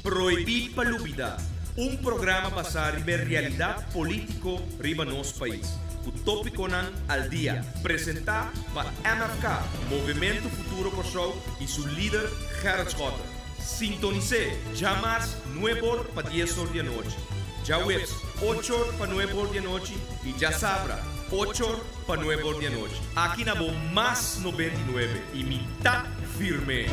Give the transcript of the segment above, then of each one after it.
Prohibí pa Lubidá, un programa basá riba e realidat polítiko riba nos pais, ku tópikonan al dia, presentá pa MFK, Movementu Futuro Kòrsou, i su lider Gerrit Schotte. Sintonis'é djamars nueb'or pa dies'or di anochi, djaweps och'or pa nueb'or di anochi i djasabra och'or pa nueb'or di anochi. Aki na bo Mas 99 i mi ta firm'é!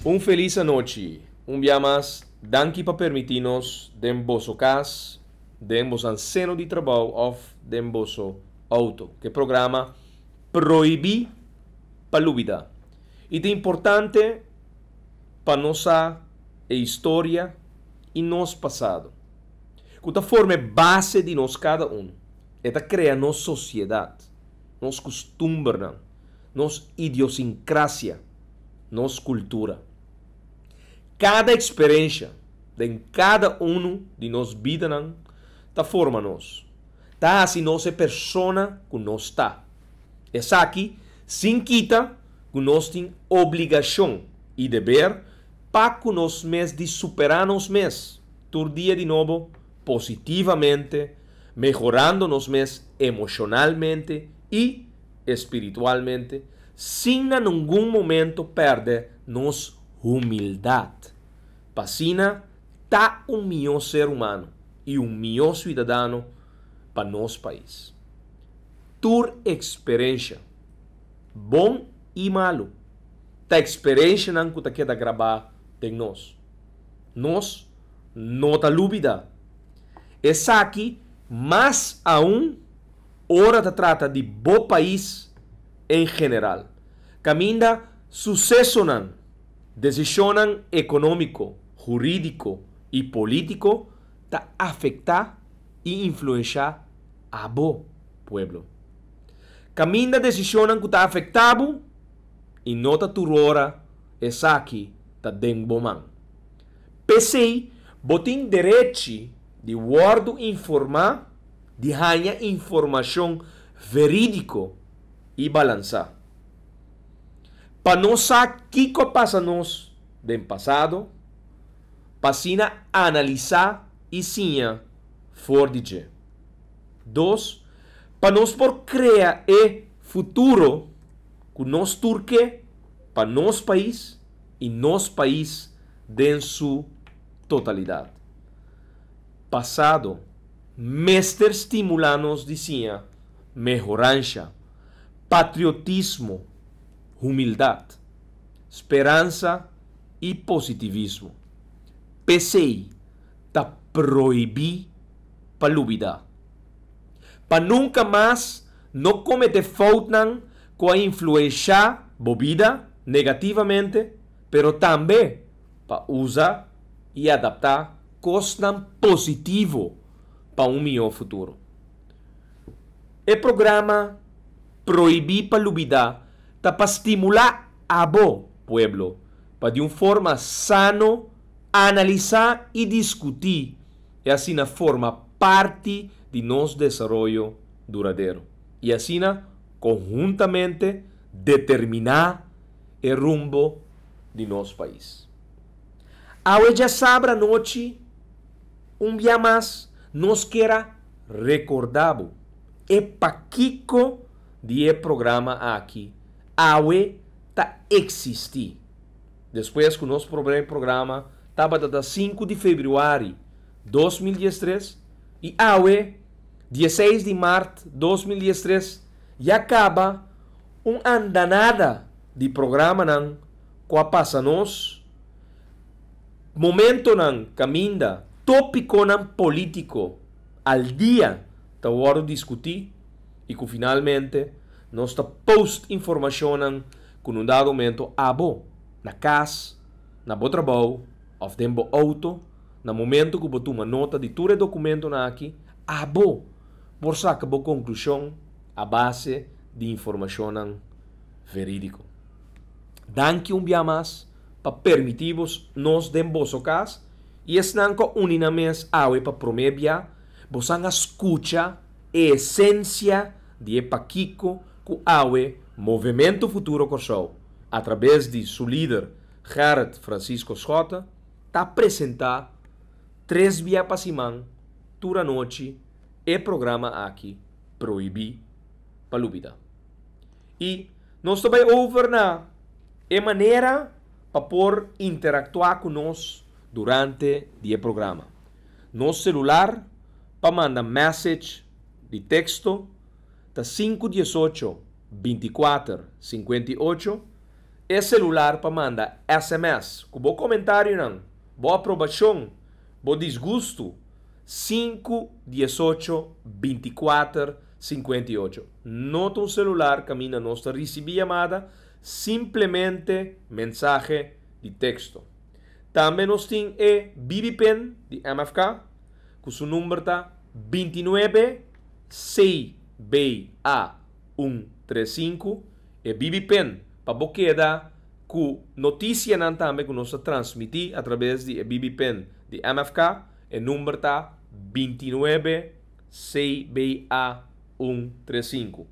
Un felis anochi, un bia mas danki pa permití nos den boso kas, den boso seno di trabou òf den boso outo. Ku e programa Prohibí pa Lubidá. I ta importante pa nos sa e historia i nos pasado, ku ta forma e base di nos kada un. E ta krea nos sosiedat, nos kustumbernan, nos idiosinkrasia, nos kultura. Kada eksperensha den kada unu di nos bidanan ta forma nos, ta hasi nos e persona ku nos ta. Esaki sin kita ku nos tin obligashon i deber pa ku nos mes di superá nos mes tur dia di nobo positivamente, mehorando nos mes emoshonalmente i espiritualmente, sin na ningun momento pèrdè nos humildat. Pa asina ta un mihó ser humano i un mihó suidadano pa nos pais. Tur eksperensha, bon i malu, ta eksperenshanan ku ta keda grabá den nos. Nos no ta lubidá. Esaki mas aun ora ta trata di bo pais en general, kaminda susesonan, desishonnan ekonómiko, hurídiko i polítiko ta afektá i influenshá abo, pueblo. Kaminda desishonnan ku ta afektá bo i no ta tur ora esaki ta den bo man. P'esei bo tin derechi di wòrdu informá, di haña informashon verídiko i balansá. Pa nos sa kiko a pasa nos den pasado, pa asina analisá i siña for di dje. Dos, pa nos por krea e futuro ku nos tur ke pa nos pais i nos pais den su totalidat. Pasado mester stimulá nos di siña mehoransha, patriotismo, humildat, speransa i positivismo. P'esei ta prohibí pa lubidá. Pa nunka mas no kometé foutnan ku a influenshá bo bida negativamente, pero tambe pa usa i adaptá kosnan positivo pa un mihó futuro. E programa Prohibí pa Lubidá ta pa stimulá abo, pueblo, pa di un forma sano analisá i diskutí i asina forma parti di nos desaroyo duradero i asina konhuntamente determiná e rumbo di nos pais. Awe djasabra anochi un bia mas nos kier a rekordá bo e pakiko di e programa aki awe ta eksistí. Despues ku nos promé programa tabata ta sinku di febrüari 2013 i awe 16 di mart 2013 ya kaba un andanada di programanan ku a pasa nos momentonan kaminda tópikonan polítiko al dia ta wòrdu diskutí i ku finalmente nos ta post informashonnan ku na un dado momento abo na kas, na bo trabou òf den bo outo, na momento ku bo tuma nota di tur e dokumentonan aki, abo por saka bo konklushon a base di informashonnan verídiko. Danki un bia mas pa permití bos nos den boso kas i esnan ku a uni nan mes awe pa promé bia, bosan a skucha e esensia di e pakiko ku awe Movementu Futuro Kòrsou, atrabes di su lider Gerrit Francisco Schotte ta presentá tres bia pa siman tur anochi e programa aki Prohibí pa Lubidá. I nos ta bai over na e manera pa por interaktuá ku nos durante di e programa. Nos selular pa manda message di teksto ta sinku diesocho bintikuater sinkuenta i ocho. E selular pa manda SMS ku bo komentarionan, bo aprobashon, bo disgustu, 5 18 24 58. No ta un selular kaminda nos ta risibí yamada, simplemente mensahe di teksto. Tambe nos tin e BB Pin di MFK, ku su number ta 29 CBA 135. E BB Pin pa bo keda ku notisianan tambe ku nos ta transmití a traves di e BB Pin di MFK, e number ta 29 CBA 135.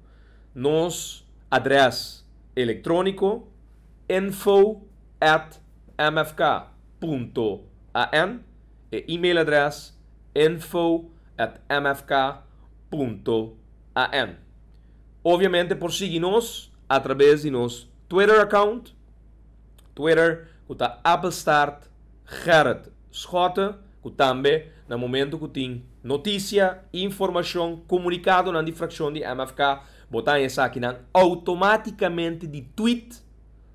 Nos adrès elektróniko info@mfk.an, e e-mail address info@mfk.an. Obviamente por sigui nos a traves di nos Twitter account, Twitter ku ta @Gerrit Schotte, ku tambe na momento ku tin notisia, informashon, komunikadonan di frakshon di MFK, bo ta esakinan outomátikamente di tweet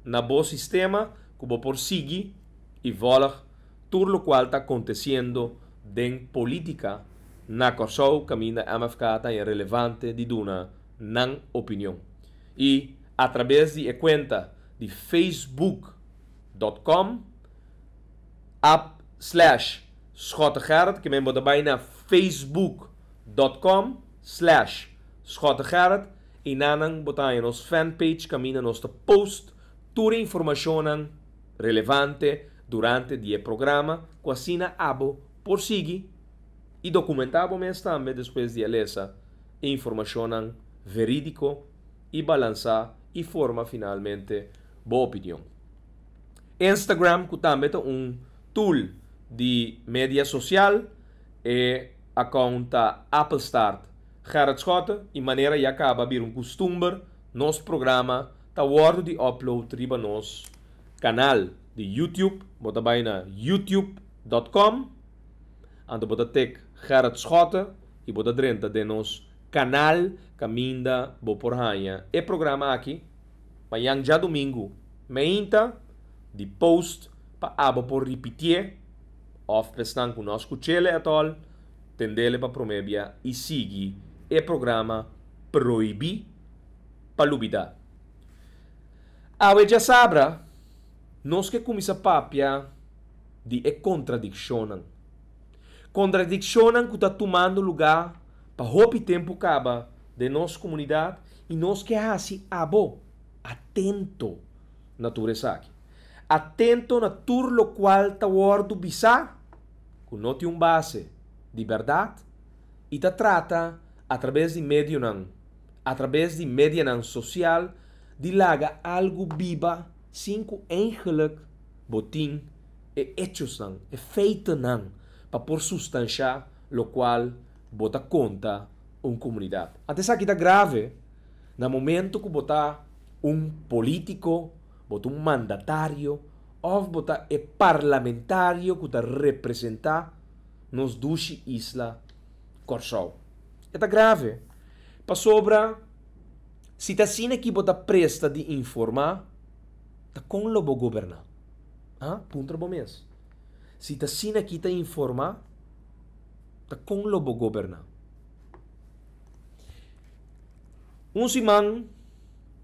na bo sistema ku bo por sigui i volg tur lokual ta akontesiendo den polítika na Kòrsou, kaminda MFK ta relevante di duna nan opinion. I a traves di e kuenta di facebook.com/SchotteGerrit, ke men bo ta bai na facebook.com/SchotteGerrit i einan bo ta nos fanpage kaminda nos ta post tur informashon relevante durante di e programa, ku asina abo por sigui i dokumentá bo mes tambe despues di lesa informashon verídiko i balansá i forma finalmente bo opinion. Instagram, ku tambe ta un tool di media sosial, e account ta @Gerrit Schotte. I manera ya kaba a bira un kustumber, nos programa ta wòrdu di upload riba nos kanal di YouTube. Bo ta bai na youtube.com, anto bo ta tik Gerrit Schotte i bo ta drenta den nos kanal kaminda bo por haña e programa aki mañan djadumingu meinta di post pa abo por ripitié òf pa esnan ku no a skuch'é at all, tend'é pa promé bia i sigui e programa Prohibí pa Lubidá. Awe djasabra, nos ke kuminsá papia di e kontradikshonnan. Kontradikshonnan ku ta tumando lugá pa hopi tempu kaba den nos komunidat i nos ke hasi abo atento na tur esaki. Atento na tur lokual ta wòrdu bisá ku no tin un base di bèrdat i ta trata a traves di medionan, a traves di medianan sosial di laga algu biba sin ku eigenlijk bo tin e echosnan, e feitonan pa por sustanshá lokual bo ta konta un komunidat. Anto esaki ta grave na momento ku bo ta un polítiko, bo ta un mandatario òf bo ta e parlamentario ku ta representá nos dushi isla Kòrsou. E ta grave pasobra si ta asina ku bo ta presta di informá, ta kon lo bo goberná? Ah, puntra bo mes. Si ta asina ku ta informá, ta kon lo bo goberná? Un siman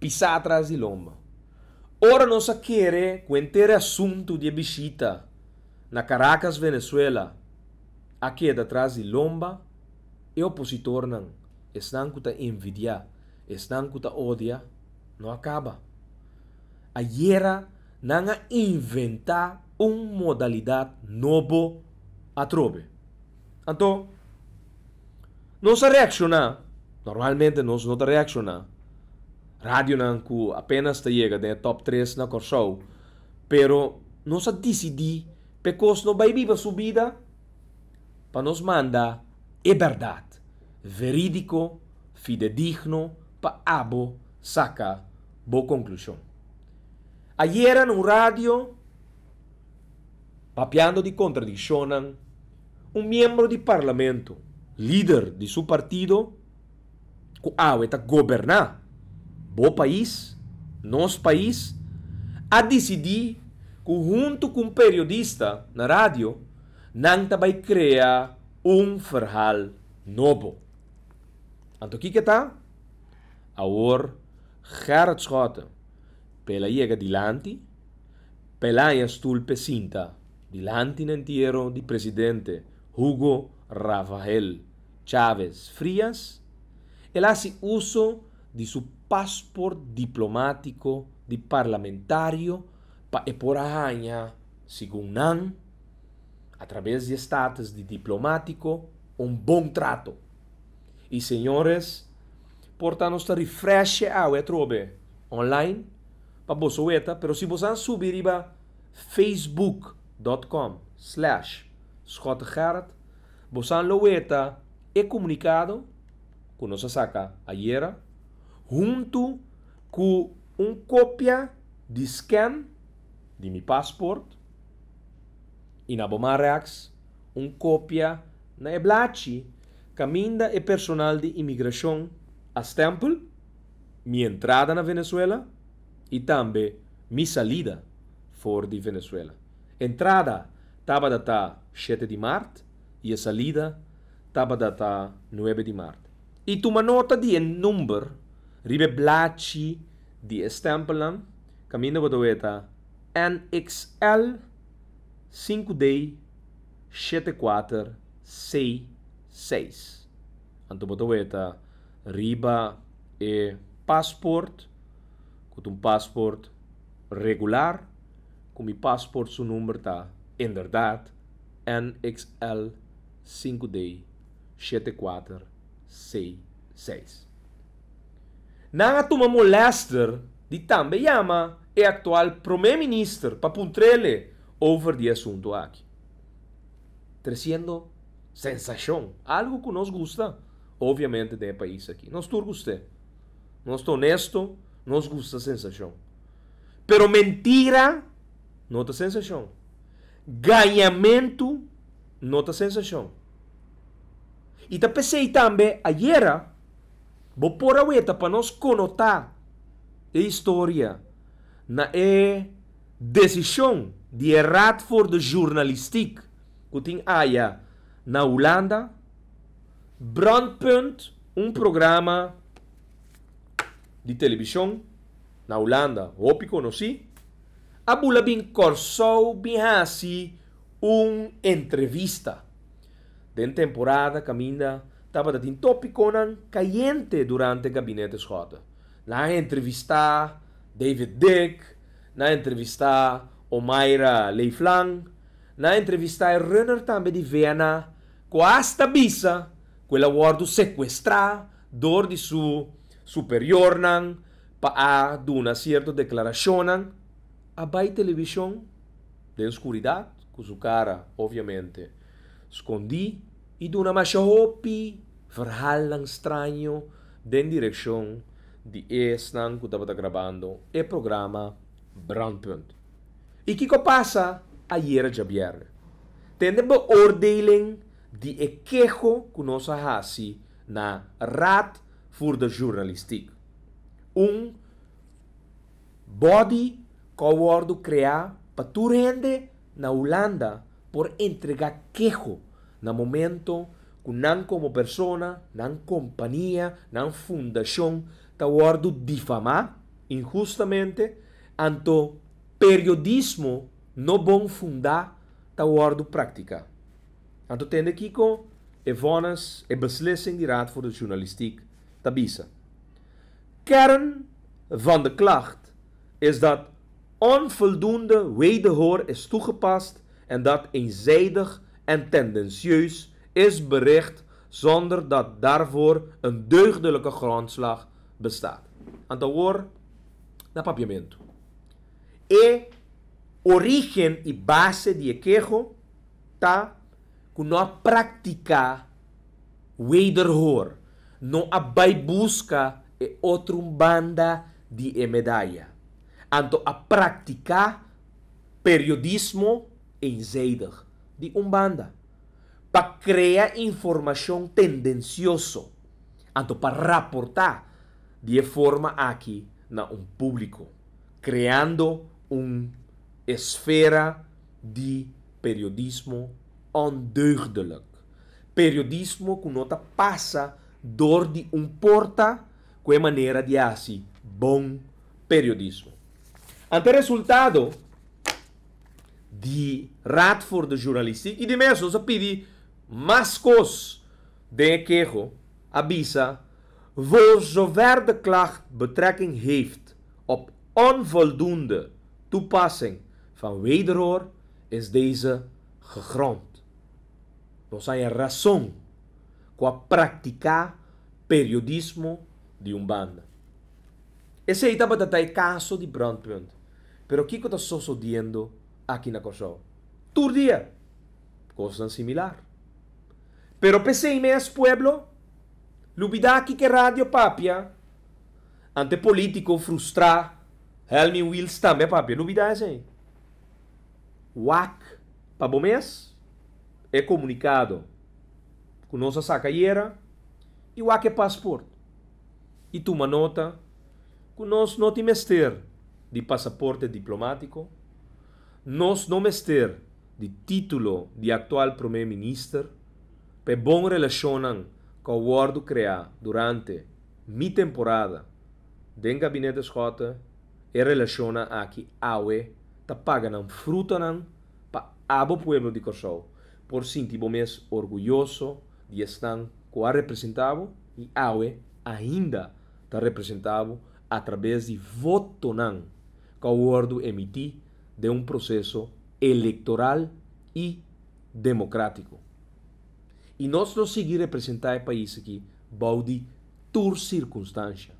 pisá atras di lomba. Ora nos a kere ku henter asuntu di bishita na Caracas, Venezuela, a keda tras di lomba, e opositornan, esnan ku ta envidiá, esnan ku ta odia, no a kaba. Ayera nan a inventá un modalidat nobo atrobe. Anto, nos a reakshoná, normalmente nos no ta reakshoná. Radionan ku apenas ta yega den top 3 na Kòrsou, pero Nos a disidí p'e kos no bai biba su bida pa nos manda e bèrdat verídiko, fidedigno pa abo saka bo konklushon. Ayera na un radio, papiando di kontradikshonnan, un miembro di parlamento, lider di su partido, ku awe ta goberná bo pais, nos pais, a disidí ku huntu ku un periodista na radio nan ta bai krea un verhal nobo. Anto kiko ta? Awor Gerrit Schotte p'el a yega dilanti, p'el haña stul p'e sinta dilanti na entiero di presidente Hugo Rafael Chávez Frías, el a hasi uso di su pasport diplomátiko di parlamentario pa e por a haña, segun nan, atrabes di e status di diplomátiko, un bon trato. I señores, por ta nos ta refresh e awe atrobe online pa boso weta, pero si boso a subi riba facebook dot com slash schottegerrit, Bosan lo weta e komunikado ku nos a saka ayera huntu ku un kopia di scan di mi pasport i na bo man rèks un kopia na e blachi kaminda e personal di imigrashon a stèmpel mi entrada na Venezuela i tambe mi salida for di Venezuela. Entrada tabata ta shete di mart i e salida tabata ta nuebe di mart. I tuma nota di e number riba e blachi di e stèmpelnan kaminda bo ta weta NXL 5D 74 C 6. Anto bo ta weta riba e pasport ku ta un pasport regular. Ku mi pasport su number ta inderdaad NXL 5D 74 C 6. Nan a tuma molester di tambe yama e aktual prome minister pa puntrele over di e asuntu aki. Tresiendo sensashon, algu ku nos gusta obviamente den e pais aki. Nos tur gust'é. Nos ta honesto, nos gusta sensashon. Pero mentira no ta sensashon. Gañamentu no ta sensashon. I ta p'esei tambe ayera bo por a weta pa nos konotá e historia na e desishon di e Raad voor de Journalistiek ku tin aya na Hulanda, Brandpunt, un programa di televishon na Hulanda hopi konosí, a bula bin Kòrsou bin hasi un entrevista den temporada kaminda tabata tin tópikonan kayente durante Gabinete Schotte. Nan a entrevistá David Dick, nan a entrevistá Omayra Leeflang, nan a entrevistá e runner tambe di VNA ku asta bisa ku el a wòrdu sekuestrá dor di su superiornan pa a duna sierto deklarashonnan, a bai televishon den skuridat ku su kara obviamente skondí i duna masha hopi verhalnan straño den direkshon di esnan ku tabata grabando e programa Brandpunt. I kiko pasa ayera djabièrnè? Tende beoordeling di e keho ku nos a hasi na Raad voor de Journalistiek, un body ku a wòrdu kreá pa tur hende na Hulanda por entregá keho na momento ku nan komo persona, nan kompania, nan fundashon ta wòrdu difamá inhustamente, anto periodismo no bon fundá ta wòrdu praktiká. Anto tende kiko e vonnis, e beslissing di Raad voor de Journalistiek ta bisa. Kern van de klacht is dat onvoldoende wederhoor is toegepast en dat eenzijdig en tendentieus is bericht zonder dat daarvoor een deugdelijke grondslag bestaat. Anto awor na Papiamentu. E. Origen i base di e keho ta ku no a praktiká wederhoor, no a bai buska e otro banda di e medaya, anto a praktiká periodismo eenzijdig, di un banda, pa krea informashon tendensioso, anto pa raportá di e forma aki na un públiko, kreando un esfera di periodismo ondeugdelijk, periodismo ku no ta pasa dor di un porta ku e manera di hasi bon periodismo. Anto e resultado di Raad voor de Journalistiek i di mes nos a pidi mas kos den e keho, a bisa, Voor zover de klacht betrekking heeft op onvoldoende toepassing van wederhoor is deze gegrond. Nos haña rason ku a praktiká periodismo di un banda. Esei tabata ta e kaso di Brandpunt, pero kiko ta sosodiendo aki na Kòrsou? Tur dia kosnan similar. Pero p'esei mes pueblo lubidá kiko e radio papia ante polítiko frustrá Helmin Wiels tambe a papia. Lubidá esei. Wak pa bo mes e komunikado ku nos a saka ayera i wak e pasport i tuma nota ku nos no tin mester di pasaporte diplomátiko, nos no mester di título di aktual promé minister pa e bon relashonnan ku a wòrdu kreá durante mi temporada den Gabinete Schotte, e relashonnan aki awe ta paga nan frutanan pa abo pueblo di Kòrsou por sinti bo mes orguyoso di esnan ku a representá bo i awe ainda ta representá bo atrabes di votonan ku a wòrdu emití den un proseso elektoral i demokrátiko. I nos lo sigui representá e pais aki bou di tur sirkunstansha,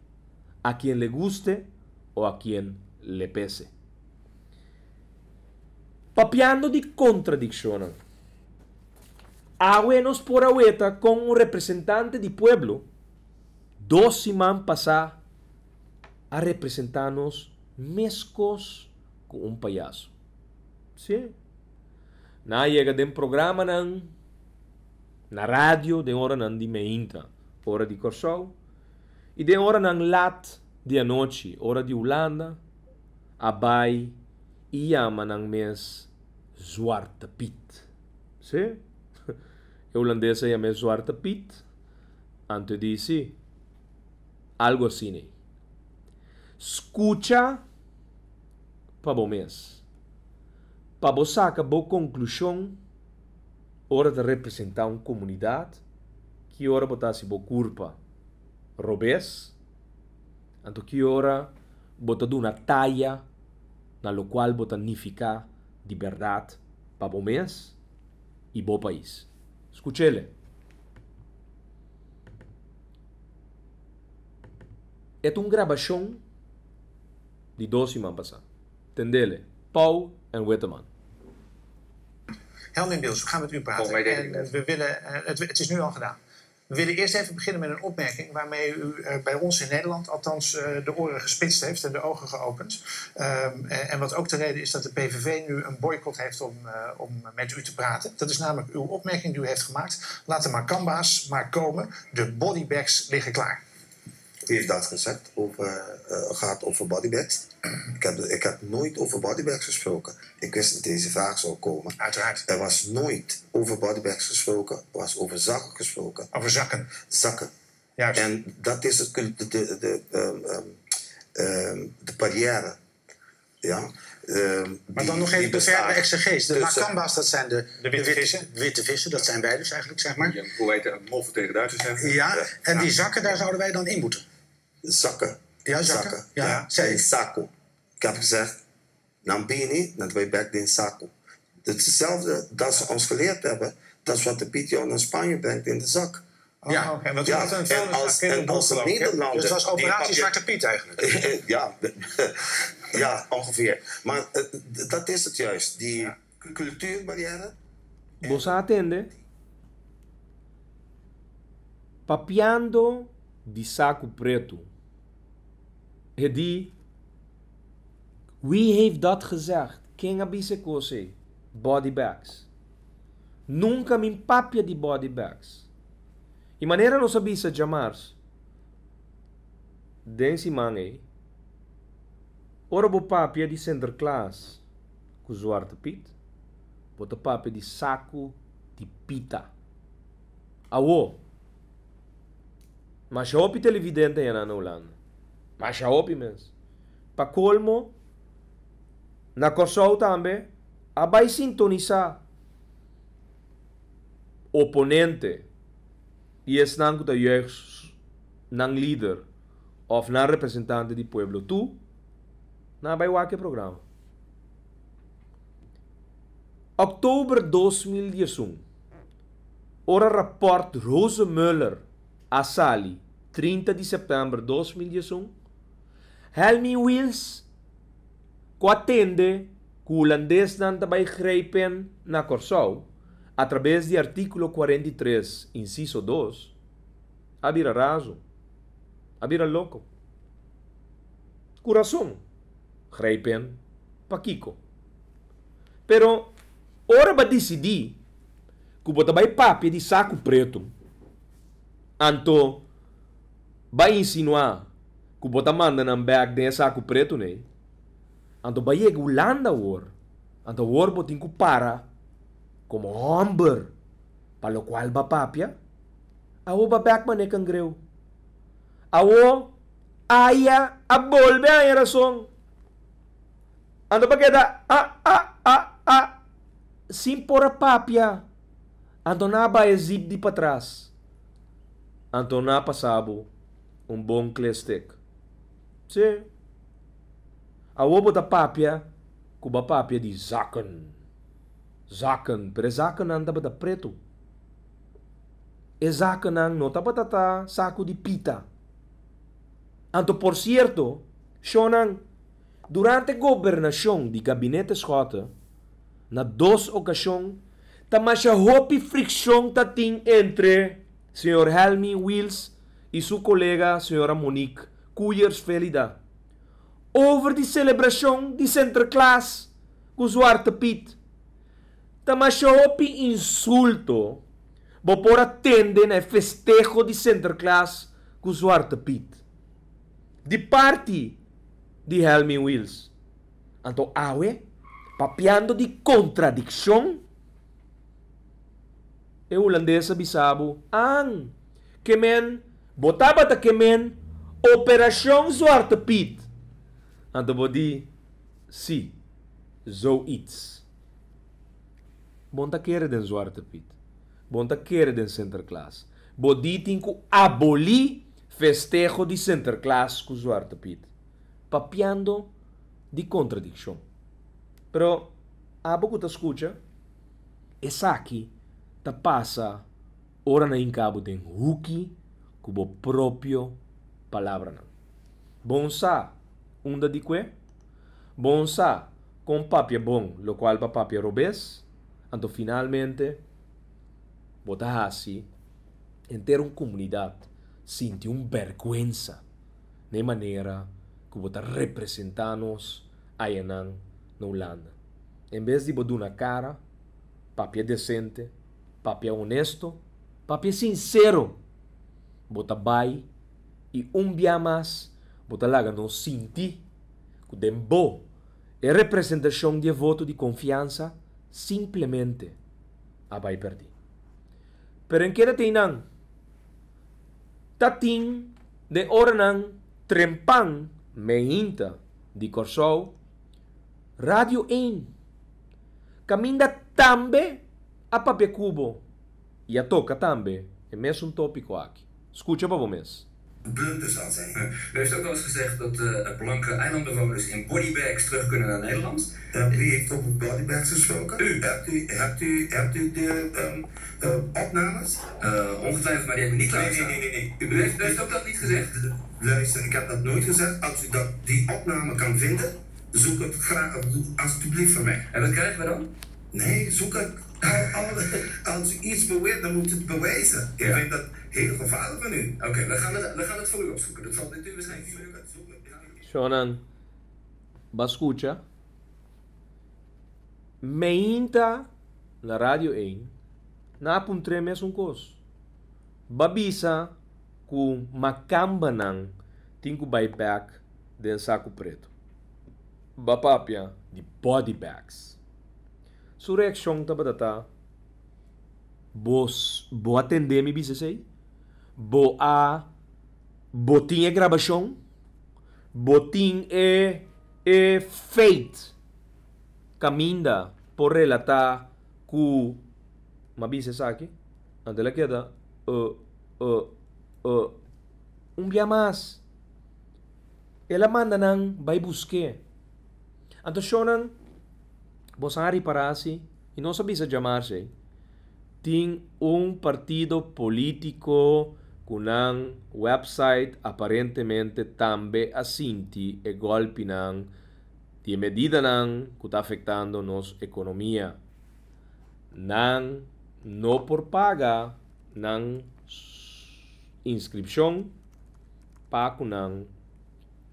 a quien le guste o a quien le pese. Papiando di kontradikshonnan, awe nos por a weta kon un representante di pueblo dos siman pasá a representá nos meskos ku un payaso. Sí. Nan a yega den programanan na radio den oranan di meinta, ora di Kòrsou, i den oranan lat di anochi, ora di Hulanda, a bai i yama nan mes Zwarte Piet. Sí. E hulandes a yam'é Zwarte Piet, anto e di sí, algu asina ei. Skucha pa bo mes. Pa bo saka bo konklushon ora ta representá un komunidat, ki ora bo ta hasi bo kurpa robes, anto ki ora bo ta duna taya na lokual bo ta nifiká di bèrdat pa bo mes i bo pais. Skuch'ele. E ta un grabashon di dos siman pasá. Tendele, Pauw en Witteman. Helmin Wiels, we gaan met u praten. En we willen, het, het is nu al gedaan. We willen eerst even beginnen met een opmerking waarmee u bij ons in Nederland althans de oren gespitst heeft en de ogen geopend. En wat ook de reden is dat de PVV nu een boycot heeft om, om met u te praten. Dat is namelijk uw opmerking die u heeft gemaakt. Laat de Makamba's maar komen, de bodybags liggen klaar. Wie heeft dat gezegd? Over, gaat over bodybags? Ik heb nooit over bodybags gesproken. Ik wist dat deze vraag zou komen. Uiteraard. Er was nooit over bodybags gesproken. Er was over zakken gesproken. Over zakken? Zakken. Juist. En dat is het, de barrière. Ja, maar dan nog even de verdere exegese. De makamba's, dat zijn de, de witte vissen. Witte vissen, dat zijn wij dus eigenlijk, zeg maar. Ja, hoe wij de moffen tegen Duitsers zeggen. Ja, en die zakken, daar zouden wij dan in moeten. Zakken. Ja, zakken. Ja, ja. Sako. Ik heb gezegd, Nambini, dat wij back in sako. Hetzelfde dat ze ons geleerd hebben, dat is wat de PTO naar Spanje brengt in de zak. Oh, ja, okay. Want ja, en als, en als een Nederlander... Dus het was operatie Zwarte Piet eigenlijk? Ja. Ja, ongeveer. Maar dat is het juist, die cultuurbarrière. Bo a tende? Papiando di saku pretu. E di, wie heeft dat gezegd? Ken a bisa e kos ei? Body bags. Nunka mi n' papia di body bags. I manera nos a bisa djamars den siman ei, ora bo papia di Sinterklaas ku Zwarte Piet, bo ta papia di saku di pita. Awo, masha hopi televidente ayanan na Hulanda. Masha hopi mes. Pa kolmo, na Kòrsou tambe a bai sintonisá oponente i esnan ku ta juig nan lider òf nan representante di pueblo tu, nan a bai wak e programa. Òktober 2011, ora rapòrt Rosenmöller a sali 30 di sèptèmber 2011, Helmin Wiels ku a tende ku hulandesnan ta bai grijpen na Kòrsou atrabes di artíkulo 43 insiso 2, a bira razu, a bira loko. Ku rason, grijpen pakiko? Pero ora bo a disidí ku bo ta bai papia di saku pretu, anto bo a insinuá ku bo ta manda nan bèk den e saku pretu nei, anto bo a yega Hulanda awor, anto awor bo tin ku para komo hòmber pa lokual bo a papia, awor bo a bèk manera kangreu. Awor aya a bolbe haña rason. Anto bo a keda a a a a sin por a papia. Anto nan a bai e zip di patras. Anto nan a pasa bo un bon klestik. Sí. Awor bo ta papia ku bo a papia di zakken. Zakken, pero e zakkennan tabata pretu. E zakkennan no tabata ta saku di pita. Anto por sierto, shonnan, durante gobernashon di Gabinete Schotte, na dos okashon ta masha hopi frikshon ta tin entre señor Helmin Wiels i su kolega señora Monique Koeyers-Felida over di selebrashon di Sinterklaas ku Zwarte Piet. Ta masha hopi insulto bo por a tende na e festeho di Sinterklaas ku Zwarte Piet di parti di Helmin Wiels. Anto awe, papiando di kontradikshon, e hulandes a bisa bo, An, ke men bo tabata ke men Operashon Zwarte Piet. Anto bo di, Si, zoiets. Bo no ta kere den Zwarte Piet. Bo no ta kere den Sinterklaas. Bo di tin ku abolí festeho di Sinterklaas ku Zwarte Piet. Papiando di kontradikshon. Pero abo ku ta skucha, esaki ta pasa ora nan hinka bo den huki ku bo propio palabranan. Bon sa unda di kue? Bon sa kon papia bon lokual pa papia robes? Anto finalmente bo ta hasi henter un komunidat sinti un bèrgwensa na e manera ku bo ta representá nos ayanan na Hulanda. En bes di bo duna kara, papia desente, papia honesto, papia sinsero, bo ta bai i un bia mas bo ta laga nos sinti ku den bo e representashon di e voto di konfiansa simplemente a bai pèrdí. Pero en keda te einan? Ta tin den oranan trempan meinta di Kòrsou, Radio ein kaminda tambe a papia ku bo i a toka tambe e mesun tópiko aki. Skucha pa bo mes. Blunter zal zijn. U heeft ook wel eens gezegd dat de blanke eilandbewoners in bodybags terug kunnen naar Nederland. Wie heeft over bodybags gesproken? U. Hebt u, hebt u, hebt u de opnames? Ongetwijfeld, maar die hebben niet Nee, klaarstaan. nee, nee, nee, nee. U heeft ook dat niet gezegd? Luister, ik heb dat nooit gezegd. Als u die opname kan vinden, Zoek het graag, alsjeblieft voor mij. En wat krijgen we dan? Nee, zoek het. Als u iets beweert, dan moet u het bewijzen. Ik vind dat heel gevaarlijk van u. Oké, we gaan het voor u opzoeken. Dat zal dit u waarschijnlijk niet Zoek het, zoek het. Shonan, bo a skucha? Meinta na Radio 1, nan a puntr'é mesun kos. B'a bisa ku makambanan tin ku bai bèk den saku pretu. B'a papia di body bags. Su reakshon tabata ta, Bo bo a tende mi bisa esei? Bo a bo tin e grabashon? Bo tin e e feit kaminda por relatá ku m'a bisa esaki? Anto el a keda uh uh uh un bia mas. El a manda nan bai busk'é. Anto shonnan, boso a ripará si, i nos a bisa djamarse, tin un partido polítiko ku nan website aparentemente tambe a sinti e gòlpinan di e medidanan ku ta afektando nos ekonomia. Nan no por paga nan inskripshon pa ku nan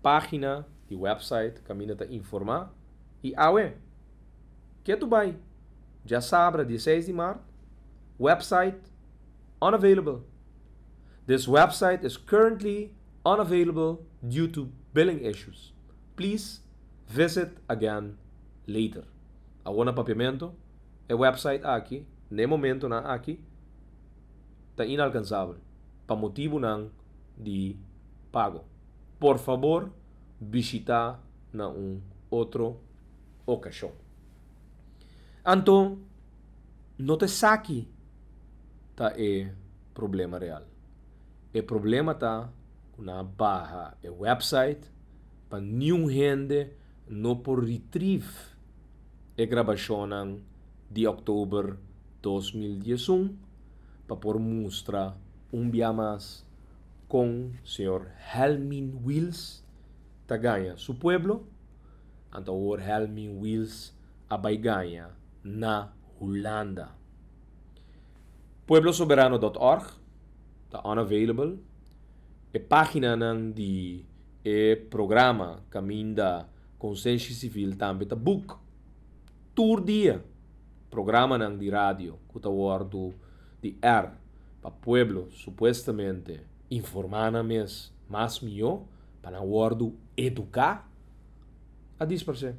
página di website kaminda ta informá i awe ketu bai djasabra dieseis di mart website unavailable This website is currently unavailable due to billing issues. Please visit again later. Awor na Papiamento e website aki na e momentonan aki ta inalkansabel pa motibunan di pago. Por fabor bishita na un otro okashon. Anto no ta esaki ta e problema real. E problema ta ku nan a baha e website pa niun hende no por retrieve e grabashonnan di òktober 2011 pa por mustra un bia mas kon señor Helmin Wiels ta gaña su pueblo, anto awor Helmin Wiels a bai gaña na Hulanda. Pueblosoberano dot org ta unavailable. E paginanan di e programa kaminda Konsenshi Sivil tambe ta boek tur dia. Programanan di radio ku ta wòrdu di air pa pueblo supuestamente informá nan mes mas mihó pa nan wòrdu eduká a disparsé.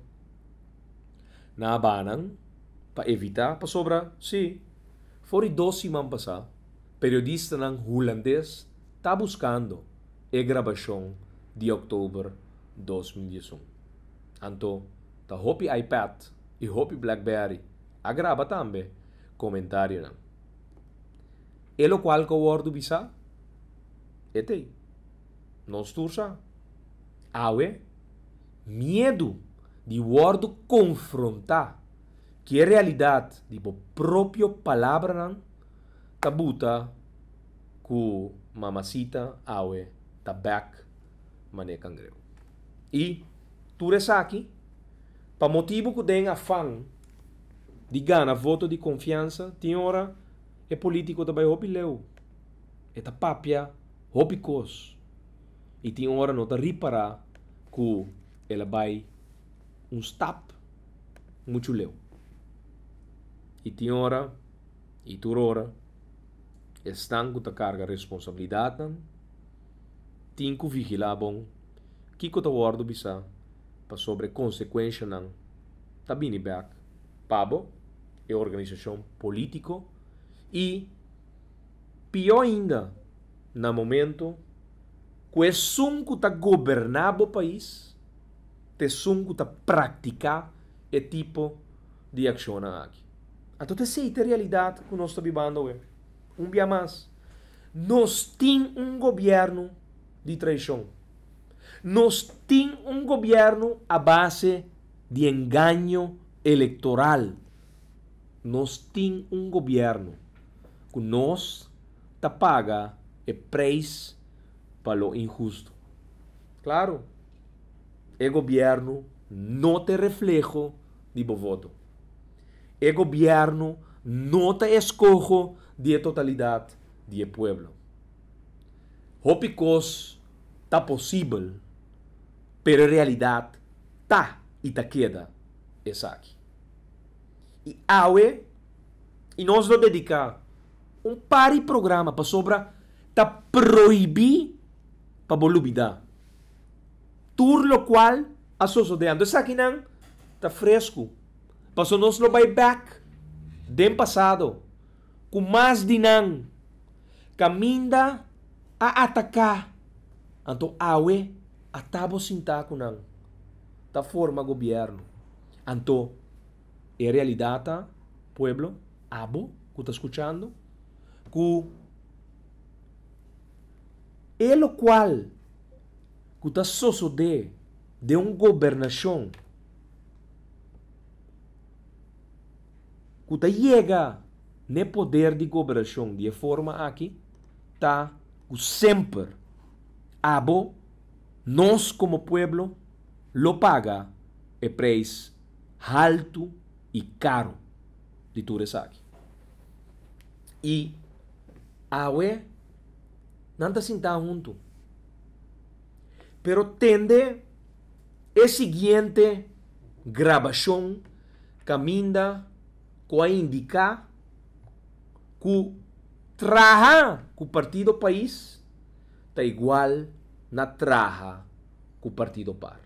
Nan a baha nan pa evitá pasobra, sí, for di dos siman pasá periodistanan hulandes ta buskando e grabashon di òktober 2011. Anto ta hopi iPad i hopi BlackBerry a graba tambe komentarionan. E lokual ku a wòrdu bisá, e t'ei. Nos tur sa. Awe, miedu di wòrdu konfrontá ku e realidat di bo propio palabranan ta buta ku Mamasita awe ta bèk manera kangreu. I tur esaki pa motibu ku den afan di gana voto di konfiansa tin ora e polítiko ta bai hopi leu, e ta papia hopi kos i tin ora no ta ripará ku el a bai un stap muchu leu. I tin ora i tur ora esnan ku ta karga responsabilidatnan tin ku vigilá bon kiko ta wòrdu bisá pasobra e konsekuenshanan ta bini bèk pa bo, e organisashon polítiko i pió ainda na momento ku esun ku ta goberná bo pais ta esun ku ta praktiká e tipo di akshonnan aki. Anto ta esei ta e realidat ku nos ta bibando awe. Un bia mas, nos tin un gobièrnu di traishon. Nos tin un gobièrnu a base di engaño elektoral. Nos tin un gobièrnu ku nos ta paga e preis pa lo inhustu. Klaru, e gobièrnu no ta e refleho di bo voto. E gobièrnu no ta eskoho di e totalidat di e pueblo. Hopi kos ta posibel, pero e realidat ta i ta keda esaki. I awe i nos lo dediká un par di programa pasobra ta prohibí pa bo lubidá tur lokual a sosodé. Anto esakinan ta fresku paso nos lo bai bèk den pasado ku mas di nan kaminda a ataká anto awe a ta bo sintá ku nan ta forma gobièrnu. Anto e realidat ta, pueblo, abo ku ta skuchando, ku e lokual ku ta sosodé den un gobernashon ku ta yega n'e poder di gobernashon di e forma aki ta ku semper abo, nos komo pueblo, lo paga e preis haltu i karu di tur esaki. I awe nan ta sintá huntu. Pero tende e siguiente grabashon kaminda ku a indiká ku traha ku Partido Pais ta igual na traha ku Partido Par.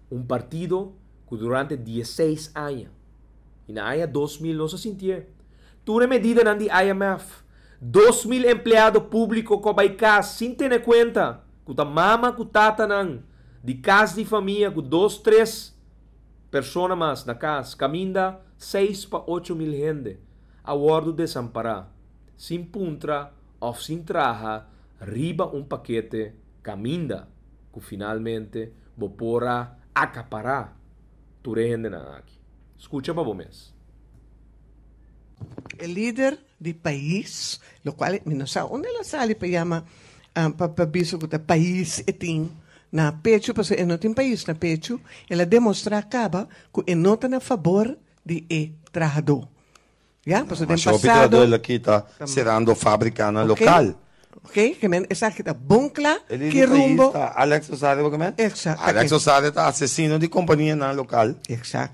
Un partido ku durante diesseis aña, i na aña 2000 nos a sintié, tur e medidanan di IMF, 2000 empleado públiko ku a bai kas sin tene kuenta ku ta mama ku tatanan di kas di famia ku dos tres persona mas na kas kaminda 6 pa 8000 hende a wòrdu desampará sin puntra òf sin traha riba un pakete kaminda ku finalmente bo por a akapará tur e hendenan aki. Skucha pa bo mes. E lider di pais, lokual mi no sa unda el a sali pa yama pa bisa ku ta pais e tin na pechu, pasobra e no tin pais na pechu. El a demostrá kaba ku e no ta na fabor di e trahadó. Ya, pasobra den Masha hopi pasado trahadó el a kita serando fábrikanan lokal. Ok, ke men esaki ta bon kla E lider ki di pais rumbo. ta Alex Osaria bo ke men? Exacto. Alex Osaria ta asesino di kompanianan lokal,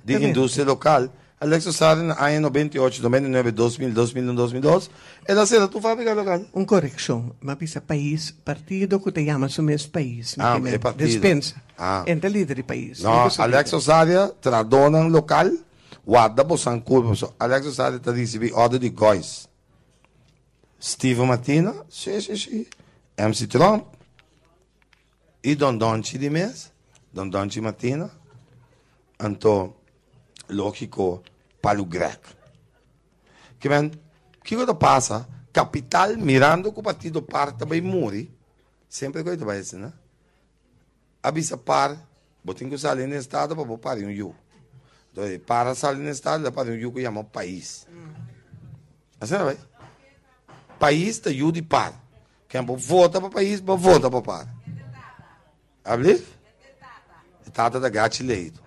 di industria lokal. Alex Osaria na aña 98, 99, 2000, 2001, 2002 el a sera tur fábrika lokal. Un korekshon, mi a bisa pais, partido ku ta yama su mes pais, mi Ah, ke e men partido. despensa. Ah. En ta lider di pais. No, Nunka su Alex lider. Osaria, trahadónan lokal, warda bosan kurpa pasobra Alex Osaria ta risibí òrdu di Gois. Steven Martina, si, si, si. MC Tromp i Don Donchi di mes, Don Donchi Martina. Anto, lógiko, Palu Greg. Ke men, kiko ta pasa? Kapital mirando ku partido par ta bai muri, semper ku e ta bai asina, a bisa par, bo tin ku sali na estado pa bo pari un yu. Anto e par a sali na estado, el a pari un yu ku yama pais. Asina bai. Pais ta yu di par. Ken bo vota pa pais, bo vota pa par. Ablief? E tata ta gachi leito.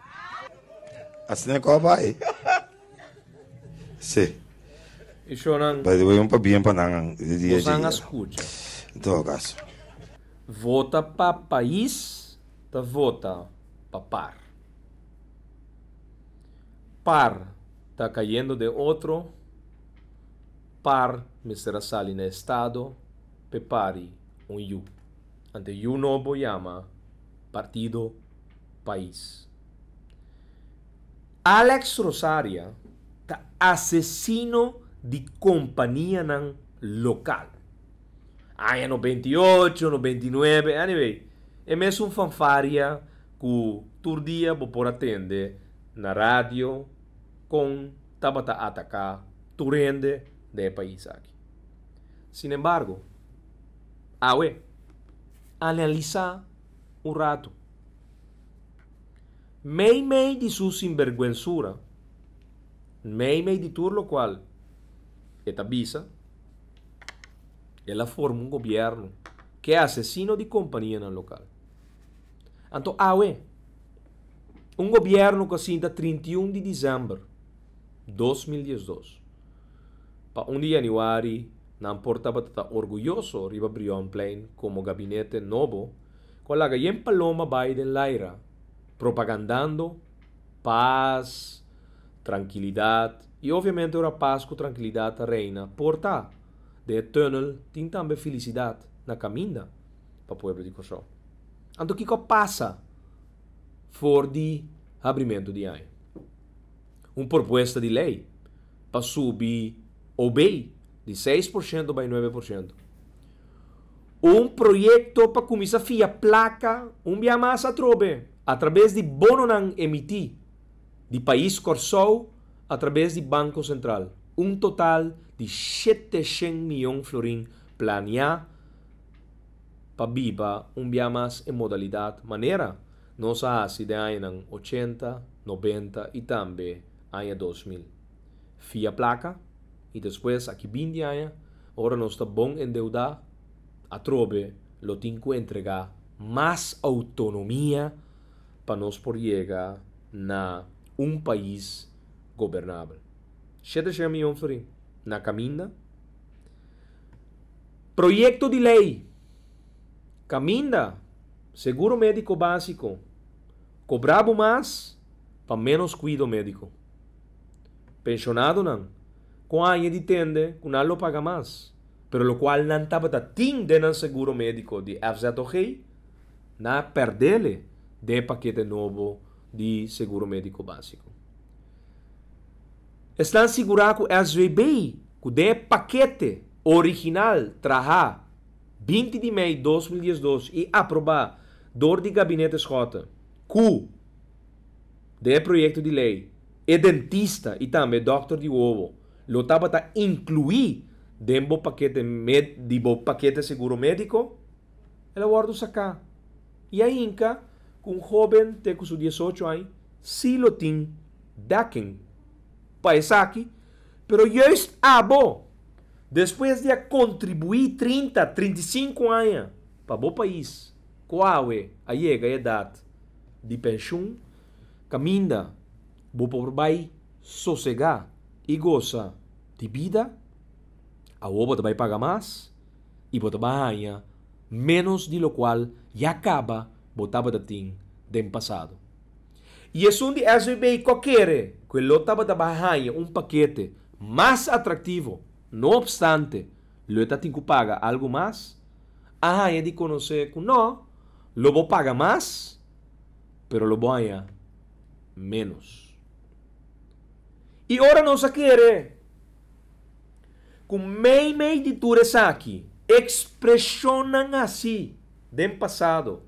Asina ku a bai. Si. E shownan. By the way, un pabien pa nan di dia Bosan a dje. skucha. En todo caso. Vota pa pais ta vota pa par. Par ta cayendo den otro, par mester a sali na estado p'e pari un yu. Ante yu nobo yama Partido Pais. Alex Rosaria ta asesino di kompanianan lokal. Aña 98, 99, anyway, e mesun fanfaria ku tur dia bo por a tende na radio kon tabata ataká tur hende den e pais aki. Sinembargo, awe, analisá un ratu. Meimei di su sinberguensura, meimei di tur lokual e ta bisa, el a forma un gobièrnu ku e asesino di kompanianan lokal. Anto awe, Un gobièrnu ku a sinta 31 di desèmber 2012 pa 1 di yanüari nan por tabata ta orguyoso riba Brionplein komo gabinete nobo ku a laga yen paloma bai den laira propagandando pas, trankilidat i obviamente ora pas ku trankilidat ta reina por ta den e tunnel tin tambe felisidat na kaminda pa pueblo di Kòrsou. Anto kiko a pasa for di habrimentu di aña? Un propuesta di lei pa subi OB di 6% bai 9%. Un proyekto pa kuminsá fia plaka un bia mas atrobe atrabes di bononan emití di pais Kòrsou atrabes di Banko Sentral. Un total di 700 mion florin planiá pa biba un bia mas e modalidat manera nos a hasi den añanan 80, 90 i tambe aña 2000. Fia plaka i despues aki 20 aña, ora nos ta bon endeudá, atrobe lo tin ku entregá mas outonomia pa nos por yega na un pais gobernabel. 700 mion florin na kaminda. Proyekto di lei kaminda seguro médiko básiko kobra bo mas pa ménos kuido médiko. Penshonadonan ku aña di tende ku nan lo paga mas, pero lokual nan tabata tin den nan seguro médiko di FZOG, nan a pèrdele den e pakete nobo di seguro médiko básiko. Esnan sigurá ku SVB ku den e pakete original trahá 20 di mei 2012 i aprobá dor di Gabinete Schotte ku den e proyekto di lei e dentista i tambe e dòkter di wowo lo tabata inkluí den bo pakete di bo pakete seguro médiko, el a wòrdu saká i a hinka ku un hóben te ku su 18 aña sí lo tin dekking pa esaki, pero juist abo, despues di a kontribuí 30, 35 aña pa bo pais, ku awe a yega e edat di penshun, kaminda bo por bai sosegá i gosa di bida, awor bo ta bai paga mas i bo ta bai haña ménos di lokual ya kaba bo tabata tin den pasado. I esun di SVB ku a kere ku e lo tabata bai haña un pakete mas atraktivo, no opstante lo e ta tin ku paga algu mas, a haña di konosé ku no, lo bo paga mas, pero lo bo haña ménos. I ora nos a kere ku meimei di tur esaki, ekspreshonnan hasi den pasado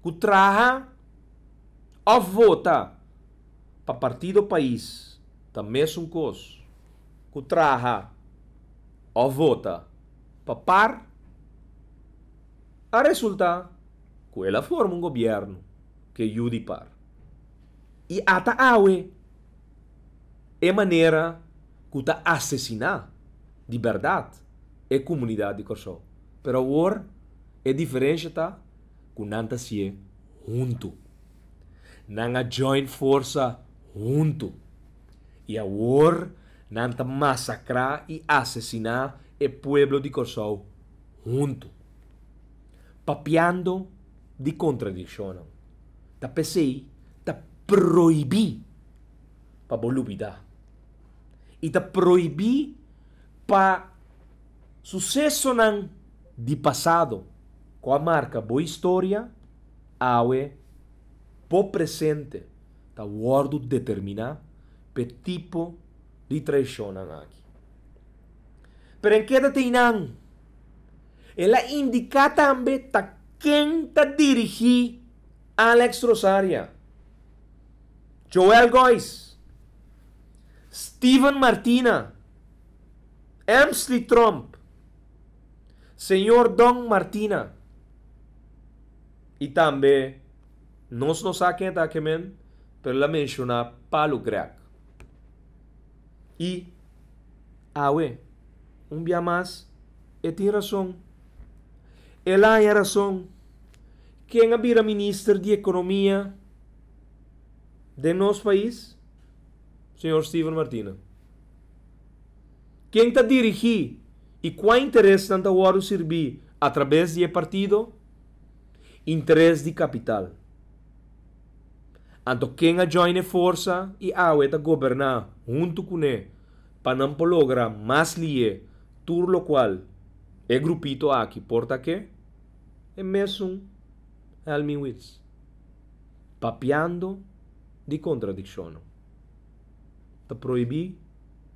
ku traha òf vota pa Partido Pais ta mesun kos ku traha òf vota pa par, a resultá ku el a forma un gobièrnu ku e yu di par. I ata awe e manera ku ta asesiná di bèrdat e komunidat di Kòrsou. Pero awor e diferensha ta ku nan ta hasié huntu. Nan a join forsa huntu. I awor nan ta masakrá i asesiná e pueblo di Kòrsou huntu. Papiando di kontradikshonnan, ta p'esei ta prohibí pa bo lubidá. I ta prohibí pa susesonan di pasado ku a marka bo historia awe bo presente ta wòrdu determiná p'e tipo di traishonnan aki. Pero en keda te einan, el a indiká tambe ta ken ta dirigí Alex Rosaria, Joel Gois, Steven Martina, Emsley Tromp, Señor Don Martina i tambe nos no sa ken ta kemen, pero el a menshoná Palu Greg. I awe, un bia mas, e tin rason. El a haña rason. Ken a bira minister di ekonomia? Den nos pais? Señor Steven Martina. Ken ta dirigí i kua interesnan ta wòrdu sirbí atrabes di e partido? Interes di kapital. Anto ken a join e forsa i awe ta goberná huntu kuné pa nan por logra mas lié tur lokual e grupito aki por ta ke? E mesun Helmin Wiels. Papiando di kontradikshonnan. Ta prohibí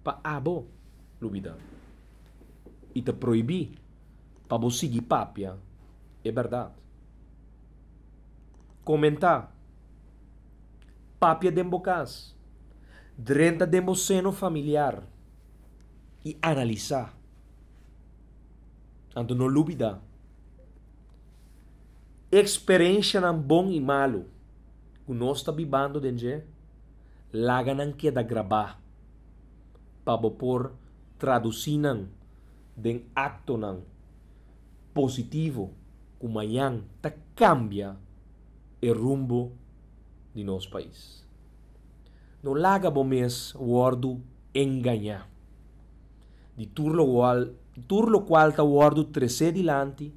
pa abo lubidá. I ta prohibí pa bo sigui papia e bèrdat. Komentá. Papia den bo kas. Drenta den bo seno familiar i analisá. Anto no lubidá. Eksperenshanan bon i malu ku nos ta bibando den dje, laga nan keda grabá pa bo por tradusí nan den aktonan positivo ku mañan ta kambia e rumbo di nos pais. No laga bo mes wòrdu engañá di tur tur lokual ta wòrdu tresé dilanti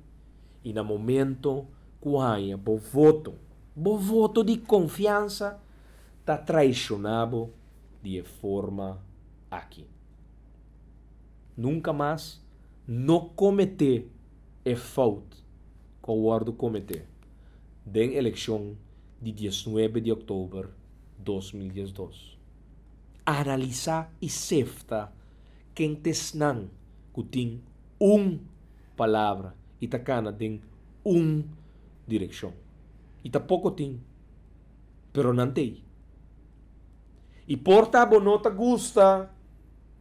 i na momento ku haña bo voto, bo voto di konfiansa ta traishoná bo di e forma aki. Nunka mas no kometé e fout ku a wòrdu kometé den elekshon di diesnuebe di òktober 2012. Analisá i sefta ken ta esnan ku tin un palabra i ta kana den un direkshon. I ta poko tin, pero nan t'ei. I por ta bo no ta gusta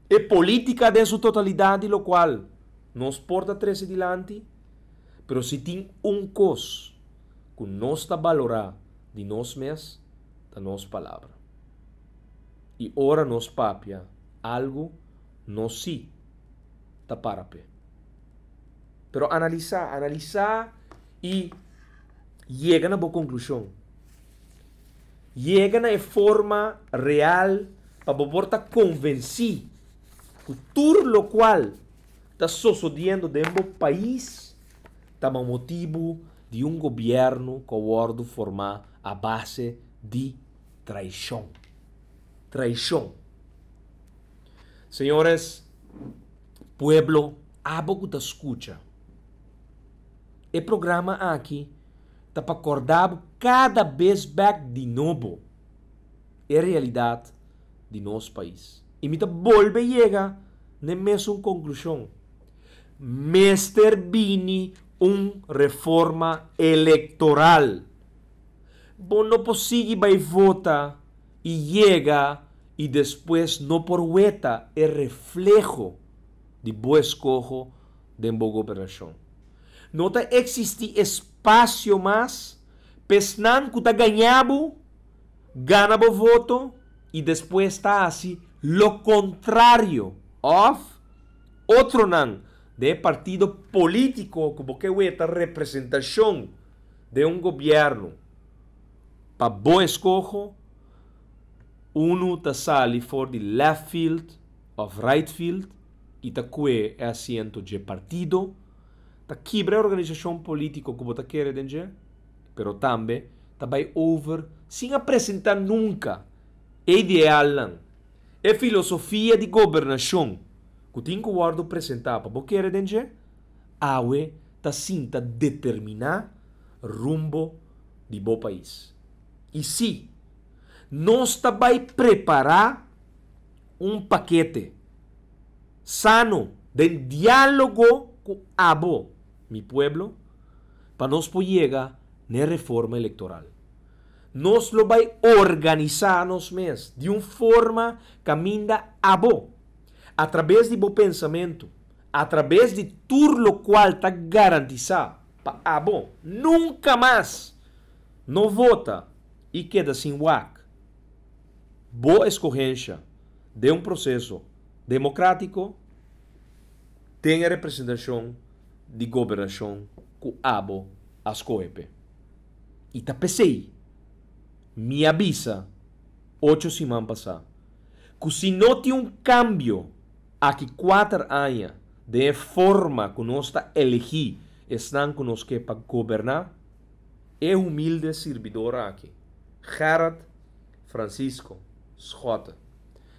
e politica den su totalidad di locual nos por ta trece dilanti, pero si tin un cos cu nos ta balora di nos mes ta nos palabra. I ora nos papia algo nos si ta para p'e. Pero analisa, analisa i yega na bo conclusion. Yega na e forma real pa bo por ta konvensí ku tur lokual ta sosodiendo den bo pais ta pa motibu di un gobièrnu ku a wòrdu formá a base di traishon. Traishon. Señores, pueblo, abo ku ta skucha e programa aki, ta pa kòrda bo kada bes bèk di nobo e realidat di nos pais. I mi ta bolbe yega na e mesun konklushon, Mester bini un reforma elektoral. Bo no por sigui bai vota i yega i despues no por weta e refleho di bo eskoho den bo gobernashon. No ta eksistí espasio mas pa esnan ku ta gañá bo, gana bo voto i despues ta hasi lo kontrario òf otronan den e partido polítiko ku bo ke weta representashon den un gobièrnu pa bo eskoho, unu ta sali for di left field òf right field i ta kue e asiento dje partido, ta kibra e organisashon polítiko ku bo ta kere den dje, pero tambe ta bai over sin a presentá nunka e idealnan, e filosofia di gobernashon ku tin ku wòrdu presentá pa bo kere den dje, awe ta sinta determiná rumbo di bo pais. I sí, nos ta bai prepará un pakete sano den diálogo ku abo, mi pueblo, pa nos por yega n'e reforma elektoral. Nos lo bai organisá nos mes di un forma kaminda abo, atrabes di bo pensamentu, atrabes di tur lokual ta garantisá pa abo nunka mas no vota i keda sin wak bo eskohensha den un proseso demokratiko den e representashon di gobernashon ku abo a skohe p'e. I ta p'esei mi a bisa. Ocho siman pasá ku si no tin un kambio aki kuater aña den e forma ku nos ta elegí esnan ku nos ke pa goberná, e humilde sirbidor aki, Gerrit Francisco Schotte,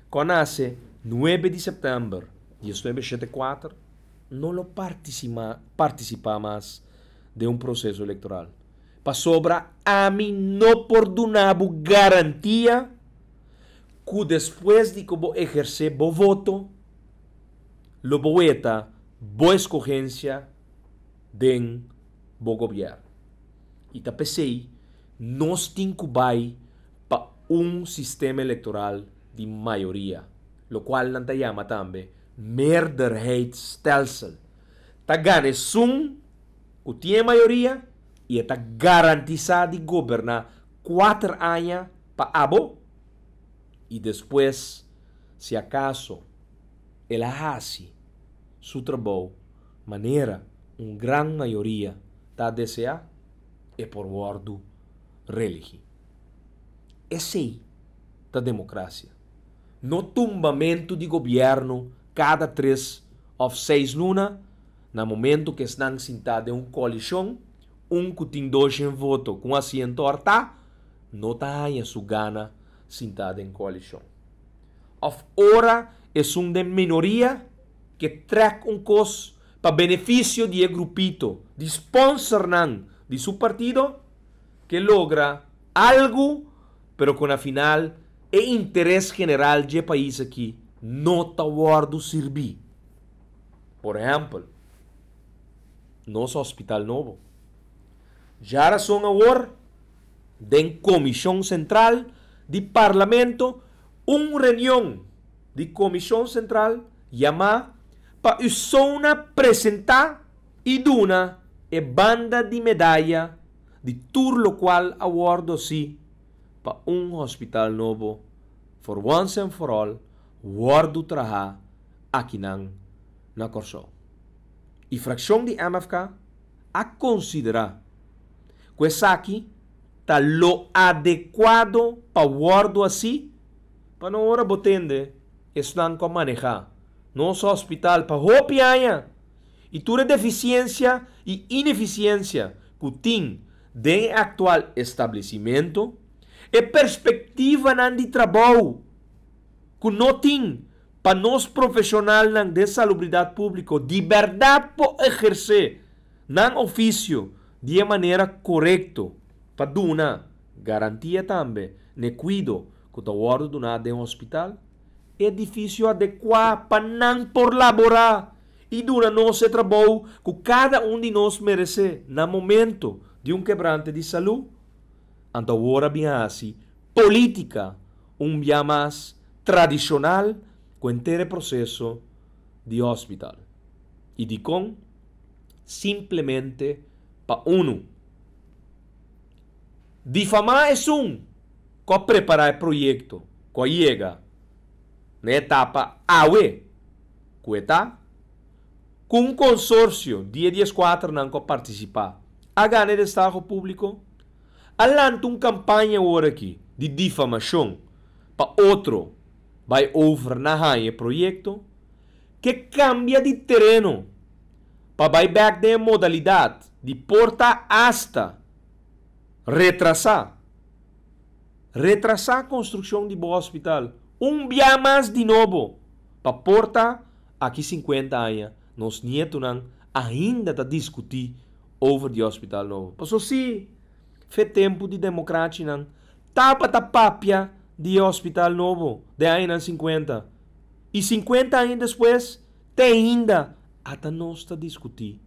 ku a nase nuebe di sèptèmber 1974, no lo partisipá mas den un proseso elektoral. Pasobra ami no por duna bo garantia ku despues di ku bo ehersé bo voto, lo bo weta bo eskohensia den bo gobièrnu. I ta p'esei nos tin ku bai pa un sistema elektoral di mayoria, lokual nan ta yama tambe meerderheidsstelsel. Ta gana esun ku tin e mayoria i e ta garantisá di goberná kuater aña pa abo i despues si akaso el a hasi su trabou manera un gran mayoria ta deseá, e por wòrdu reeligí. Esei ta demokrasia. No tumbamentu di gobièrnu kada tres òf seis luna na momento ku esnan sintá den un koalishon, un ku tin doshen voto ku un asiento òrtá no ta haña su gana sintá den koalishon. Òf ora esun den minoria ke trèk un kos pa benefisio di e grupito di spònsernan di su partido ke logra algu pero ku na final e interes general dje pais aki no ta wòrdu sirbí. Por ehèmpel, nos hospital nobo. Djarason awor, den Komishon Sentral di Parlamento un reunion di Komishon Sentral yamá pa usona presentá i duna e banda di medaya di tur lokual a wòrdu hasi pa un hospital nobo for once and for all wòrdu trahá akinan na Kòrsou. I frakshon di MFK a konsiderá ku esaki ta lo adekuado pa wòrdu hasi pa no ora bo tende esnan ku a manehá nos hospital pa hopi aña i tur e defisiensia i inefisiensia ku tin den e aktual establesimentu, e perspektivanan di trabou ku no tin pa nos profeshonalnan den salubridat públiko di bèrdat por ehersé nan ofisio di e manera korekto pa duna garantia tambe n'e kuido ku ta wòrdu duná den hospital, edifisio adekuá pa nan por laborá i duna nos e trabou ku kada un di nos meresé na momento di un kebrante di salú. Anto awor a bin hasi polítika un bia mas tradishonal ku henter e proseso di hospital. I dikon? Simplemente pa unu difamá esun ku a prepará e proyekto ku a yega na e etapa awe ku e ta, ku un konsorsio di e dieskuaternan ku a partisipá a gana e destaho públiko. A lanta un kampaña awor aki di difamashon pa otro bai over na haña e proyekto, ke kambia di tereno pa bai bèk den e modalidat di por ta asta retrasá retrasá konstrukshon di bo hospital un bia mas di nobo pa por ta aki sinkuenta aña nos nietunan ainda ta diskutí over di hospital nobo. Paso si fe tempu di demokrachinan tabata papia di e hospital nobo den añanan sinkuenta i sinkuenta aña despues te ainda ata nos ta diskutí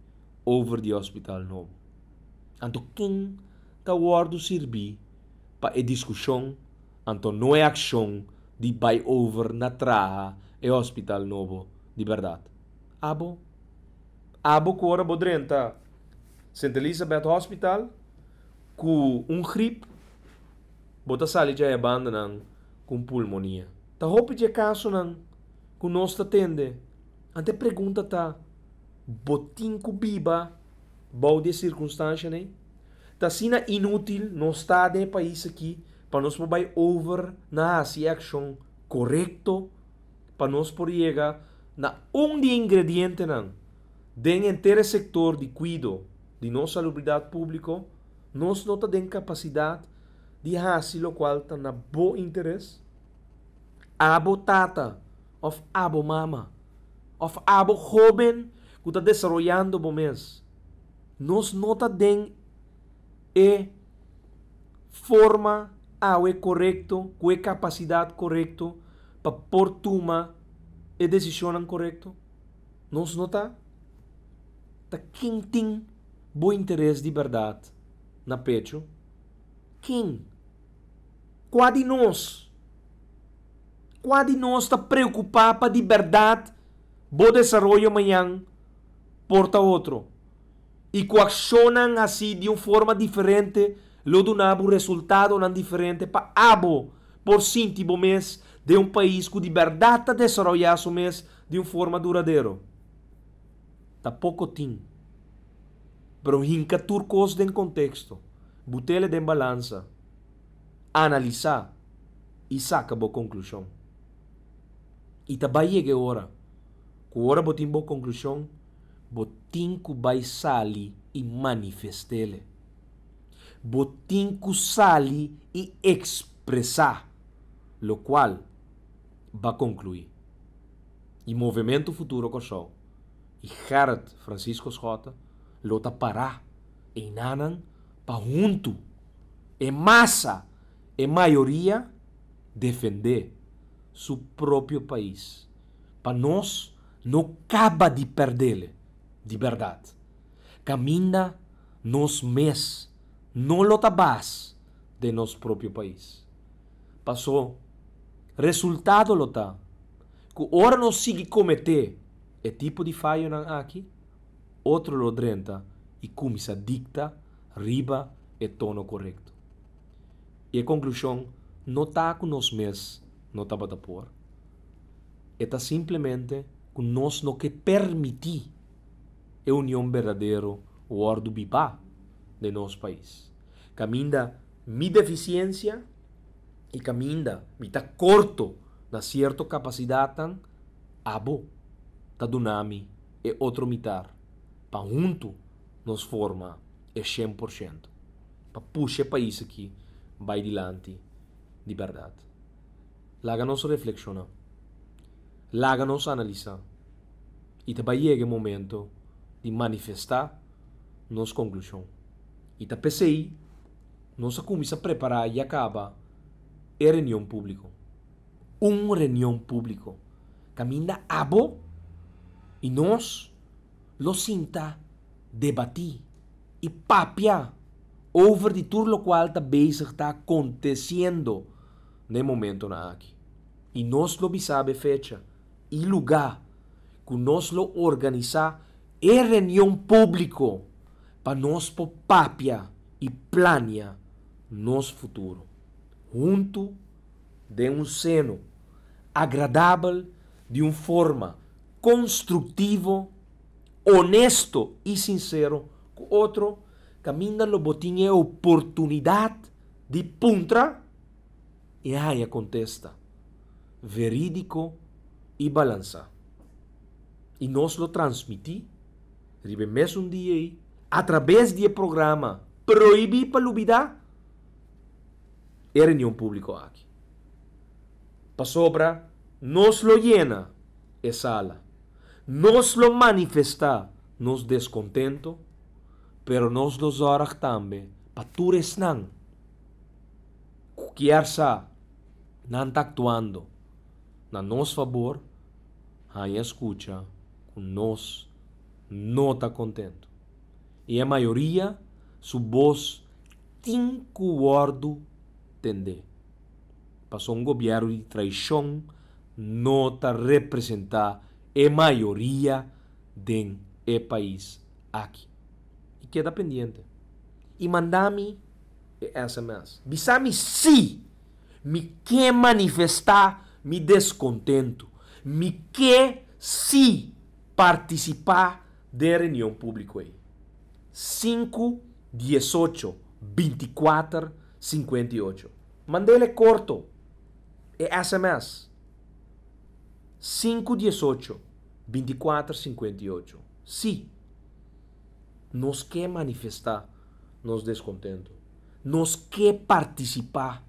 over di hospital nobo. Anto ken ta wòrdu sirbí pa e diskushon anto no e akshon di bai over na traha e hospital nobo di bèrdat? Abo? Abo ku ora bo drenta Sint Elisabeth Hospital ku un grip, bo ta sali dja e bandanan ku un pulmonia. Ta hopi dje kasonan ku nos ta tende. Anto e pregunta ta, bo tin ku biba bou di e sirkunstanshanan ei? Ta asina inútil nos ta den e pais aki pa nos por bai over na hasi e akshon korekto pa nos por yega na un di e ingredientenan den henter e sektor di kuido di nos salubridat públiko, nos no ta den kapasidat di hasi lokual ta na bo interes? Abo tata òf abo mama òf abo hóben ku ta desaroyando bo mes, nos no ta den e forma awe korekto, ku e kapasidat korekto pa por tuma e desishonnan korekto? Nos no ta? Ta ken tin bo interes di bèrdat na pechu? Ken? Kua di nos? Kua di nos ta preokupá pa di bèrdat bo desaroyo mañan por ta otro i ku akshonnan hasí di un forma diferente lo duna bo resultadonan diferente pa abo por sinti bo mes den un pais ku di bèrdat ta desaroyá su mes di un forma duradero? Ta poko tin. Pero hinka tur kos den konteksto, but'ele den balansa, analisá i saka bo konklushon. I ta bai yega e ora ku ora bo tin bo konklushon, bo tin ku bai sali i manifest'ele. Bo tin ku sali i ekspresá lokual b'a konkluí. I Movementu Futuro Kòrsou i Gerrit Francisco Schotte lo ta pará einanan pa huntu e masa, e mayoria, defendé su propio pais pa nos no kaba di pèrdele di bèrdat kaminda nos mes no lo ta bas den nos propio pais. Pasó resultado lo ta ku ora nos sigui kometé e tipo di fayonan aki, otro lo drenta i kuminsá dikta riba e tono korekto. I e konklushon no ta ku nos mes no tabata por. E ta simplemente ku nos no ke permití e union berdadero wòrdu bibá den nos pais, kaminda mi defisiensia i kaminda mi ta korto na sierto kapasidatnan, abo ta duna mi e otro mitar pa huntu nos forma e 100% pa pusha e pais aki bai dilanti di bèrdat. Laga nos reflekshoná. Laga nos analisá. I ta bai yega e momento di manifestá nos konklushon. I ta p'esei nos a kuminsá prepará i a kaba e reunion públiko. Un reunion públiko kaminda abo i nos lo sinta debatí i papia over di tur lokual ta bezig ta akontesiendo na e momentonan aki. I nos lo bisa bo e fecha i lugá ku nos lo organisá e reunion públiko pa nos por papia i plania nos futuro huntu den un seno agradabel di un forma konstruktivo, onesto i sinsero ku otro kaminda lo bo tin e oportunidat di puntra i haña kontesta verídiko i balansá. I nos lo transmití riba e mesun dia ei atrabes di e programa Prohibí pa Lubidá e reunion públiko aki. Pasobra nos lo yena e sala, nos lo manifestá nos deskontento, pero nos lo zòrg tambe pa tur esnan ku kier sa nan ta aktuando na nos fabor haña skucha ku nos no ta kontentu. I e mayoria su bos tin ku wòrdu tendé. Pasobra un gobièrnu di traishon no ta representá e mayoria den e pais aki. I keda pendiente. I manda mi e sms. Bisa mi sí! Mi ke manifestá mi deskontentu. Mi ke sí partisipá den e reunion públiko ei. Sinku, diesocho, bintikuater, sinkuenta i ocho. Mandele korto e sms 518 24 58. Sí, nos ke manifestá nos deskontentu. Nos ke partisipá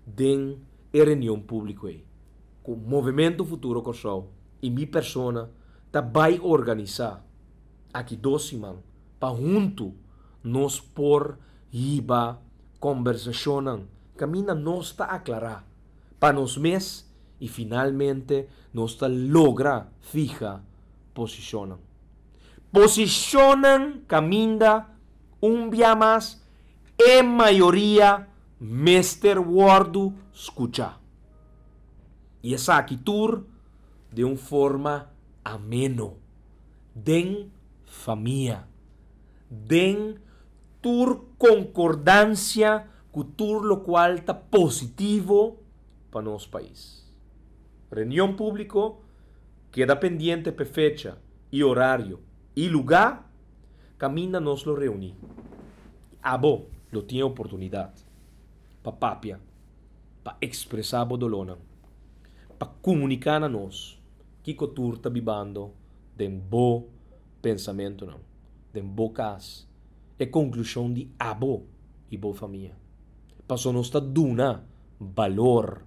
den e reunion públiko ei ku Movementu Futuro Kòrsou i mi persona ta bai organisá aki dos siman pa huntu nos por hiba kòmbersashonnan kaminda nos ta aklará pa nos mes i finalmente nos ta logra fiha posishonnan. Posishonnan kaminda un bia mas e mayoria mester wòrdu skuchá. I esaki tur den un forma ameno, den famia, den tur konkordansia ku tur lokual ta positivo pa nos pais. Reunion públiko keda pendiente p'e fecha i orario i lugá kaminda nos lo reuní. Abo lo tin e oportunidat pa papia, pa ekspresá bo dolónan, pa komuniká na nos kiko tur ta bibando den bo pensamentunan, den bo kas, e konklushon di abo i bo famia. Pasobra nos ta duna balor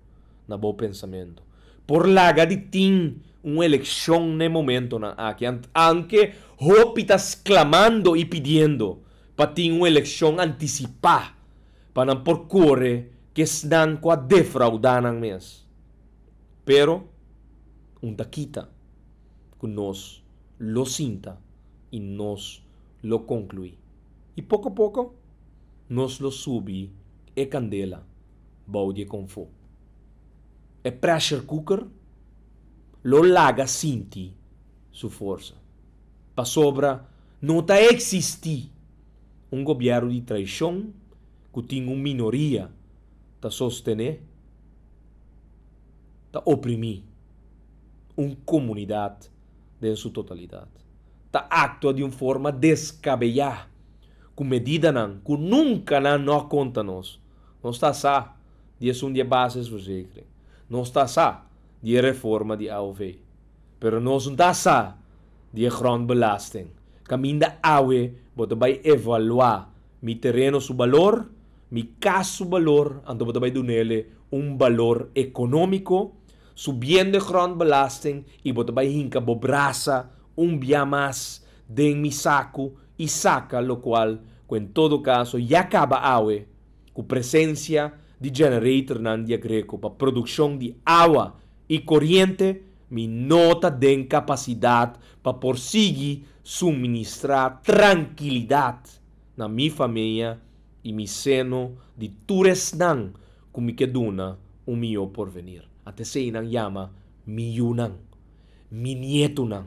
na bo pensamentu. Por laga di tin un elekshon na e momentonan aki, anke hopi ta sklamando i pidiendo pa tin un elekshon antisipá pa nan por kore ku esnan ku a defraudá nan mes. Pero un ta kita ku nos lo sinta i nos lo konkluí. I poko poko nos lo subi e kandela bou di e konfó. E pressure cooker lo laga sinti su forsa. Pasobra no ta eksistí un gobièrnu di traishon ku tin un minoria ta sostené, ta oprimí un komunidat den su totalidat. Ta aktua di un forma deskabeyá ku medidanan ku nunka nan no a konta nos. Nos ta sa di esun di e basisverzekering. Nos ta sa di e reforma di AOV. Pero nos no ta sa di e grondbelasting. Kaminda awe bo ta bai evaluá mi tereno su balor, mi kas su balor, anto bo ta bai dun'ele un balor ekonómiko, subiendo e grondbelasting i bo ta bai hinka bo brasa un bia mas den mi saku i saka lokual ku en todo kaso ya kaba awe ku presensia di generatornan di Aggreko pa produkshon di awa i koriente, mi no ta den kapasidat pa por sigui suministrá trankilidat na mi famia i mi seno di tur esnan ku mi ke duna un mihó porvenir. Ante esei nan yama mi yunan, mi nietunan.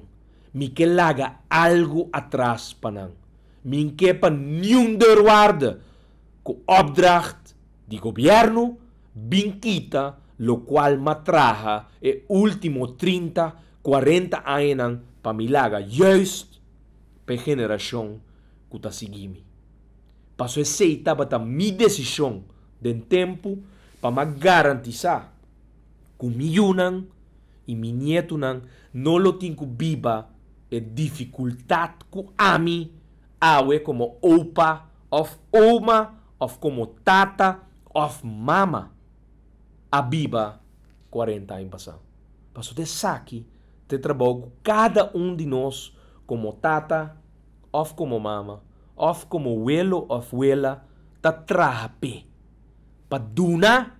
Mi ke laga algu atras pa nan. Mi n'ke pa niun deurwaarde ku opdracht di gobièrnu bin kita lokual m'a traha e último trinta, kuarenta añanan pa mi laga juist pa e generashon ku ta sigui mi. Paso esei tabata mi desishon den tempu pa m'a garantisá ku mi yunan i mi nietunan no lo tin ku biba e difikultat ku ami awe komo opa òf oma òf komo tata òf mama a biba kuarenta aña pasá. Pasobra esaki ta e trabou ku kada un di nos komo tata òf komo mama òf komo welo òf wela ta traha p'e, pa duna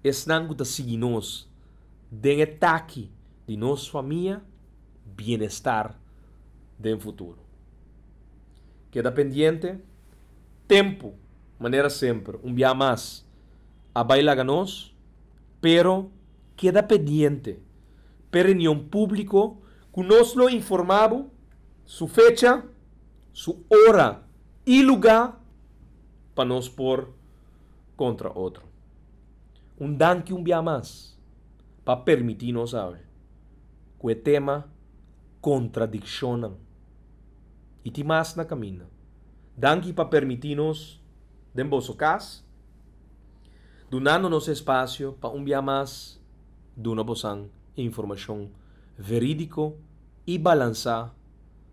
esnan ku ta sigui nos den e taki di nos famia bienestar den futuro. Keda pendiente, tempu, manera semper, un bia mas a bai laga nos, pero keda pendiente p'e reunion públiko ku nos lo informá bo su fecha, su ora i lugá pa nos por kontra otro. Un danki un bia mas pa permití nos awe ku e tema kontradikshonnan. I tin mas na kaminda. Danki pa permití nos den boso kas. Dunando nos espasio pa un bia mas duna boso informashon verídiko i balansá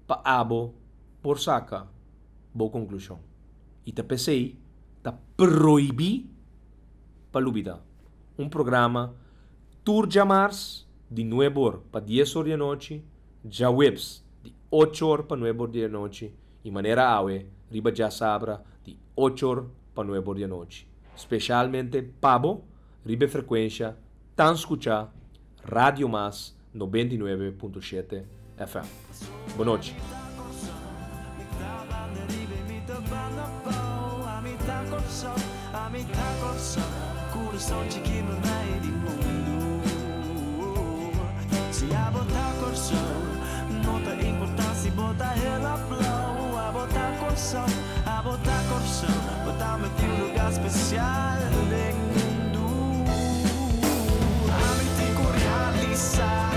pa abo por saka bo konklushon. I ta p'esei ta prohibí pa lubidá. Un programa tur djamars di 9 or pa 10 or di anochi, djaweps di 8 or pa 9 or di anochi i manera awe riba djasabra di 8 or pa 9 or di anochi. Spesialmente pa bo riba frekuensia tan skuchá Radio Mas 99.7 FM. Bon nochi. Kurason chikitu di mundu. Si abo ta Kòrsou, no ta importá si bo ta hel òf blou. Abo ta Kòrsou, abo ta Kòrsou, bo ta un lugá spesial den mundu. Ami tin ku realisá.